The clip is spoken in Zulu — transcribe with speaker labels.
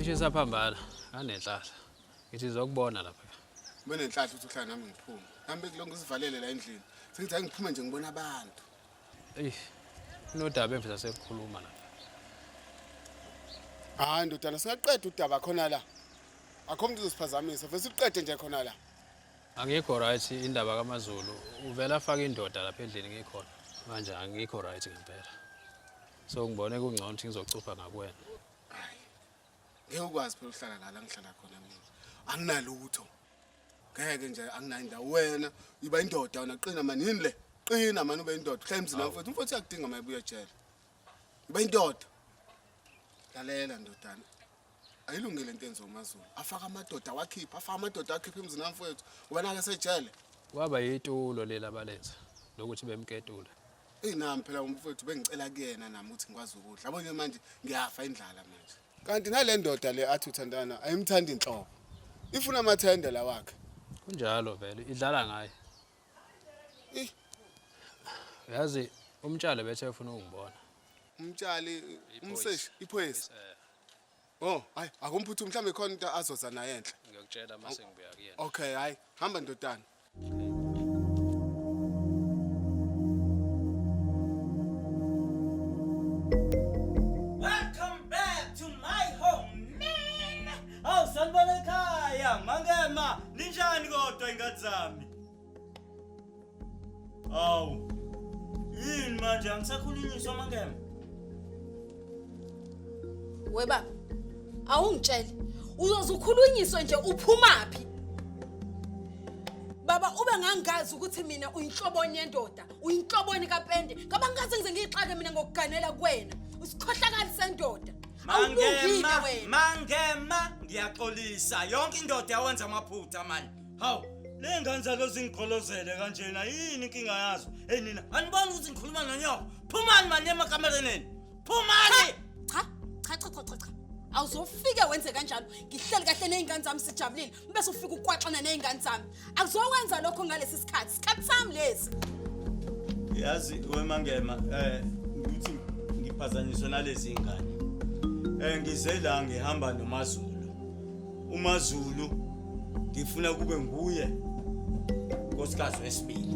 Speaker 1: Cishe saphambana, nganenhlahla. Ngithi ngizokubona lapha.
Speaker 2: Ube nenhlahla ukuthi uhlala nami ngiphume. Nami bekulonke usivalele la endlini. Sengithi ake ngiphume nje ngibona abantu.
Speaker 1: Eyi, kunodaba engifisa sekukhuluma lapha.
Speaker 2: Hayi ndodana singaqeda udaba khona la. Akho umuntu uzosiphazamisa, vese uqede nje khona la.
Speaker 1: Angikho right indaba kaMaZulu. Uvela afaka indoda lapha endlini ngikhona. Manje angikho right ngempela. So ngibone kungcono ukuthi ngizocupha ngakuwena.
Speaker 2: Hayi. Ngeke ukwazi phela ukuhlala la la ngihlala khona mina. Anginalutho. Ngeke nje anginayo indawo. Wena iba indoda wena qina mani yini le? Qina mani ube indoda. Uhlala emzini wamfowethu. Umfowethu uyakudinga mayebuya ejele. Iba indoda. Lalela ndodana. Ayilungile into enziwa uMaZulu. Afaka amadoda wakhipha, afaka amadoda akhipha emzini wamfowethu. Ngoba nake sejele.
Speaker 1: Kwaba yitulo leli abalenza lokuthi bemketule.
Speaker 2: Eyi nami phela umfowethu bengicela kuyena nami ukuthi ngikwazi ukudla. Yabo nje manje ngiyafa indlala manje. Kanti nale ndoda le athi uthandana ayimthandi inhlobo. Ifuna amathende la wakhe.
Speaker 1: Kunjalo vele idlala ngaye.
Speaker 2: Eh.
Speaker 1: Yazi umtshali bethe ufuna ukungibona.
Speaker 2: Umtshali umseshi iphoyisa. Oh, hayi akumphuthu mhlawumbe khona into azoza naye enhle.
Speaker 1: Ngiyokutshela mase ngibuya kuyena.
Speaker 2: Okay, hayi hamba ndodana.
Speaker 3: Welcome back to my home, man. Awu sanibona ekhaya, mangema, ninjani kodwa ingane zami? Awu. Yini manje angisakhulunyiswa mangema?
Speaker 4: We baba, awungitshele. Uyoze ukhulunyiswe nje uphumaphi? Baba ube ngangazi ukuthi mina uyinhloboni yendoda, uyinhloboni kapende. Ngaba ngikaze ngize ngiyixake mina ngokuganela kuwena. Usikhohlakali sendoda. Awulungile
Speaker 3: Mangema,
Speaker 4: wena.
Speaker 3: mangema, ngiyaxolisa. Yonke indoda yawenza amaphutha mani. Hawu, le ngane zalo zingigqolozele kanjena yini inkinga yazo? Hey nina, aniboni ukuthi ngikhuluma nonyoko? Phumani mani emakamereni enu. Phumani!
Speaker 4: Cha, cha cha cha cha cha. Awuzofike wenze kanjalo. Ngihleli kahle nezingane zami sijabulile. Bese ufika ukwaxana nezingane zami. Akuzowenza lokho ngalesi sikhathi. Sikhathi sami lesi.
Speaker 3: Yazi wemangema ukuthi ngiphazanyiswe nalezi ingane. Ngize la ngihamba noMaZulu. uMaZulu ngifuna kube nguye nkosikazi wesibili.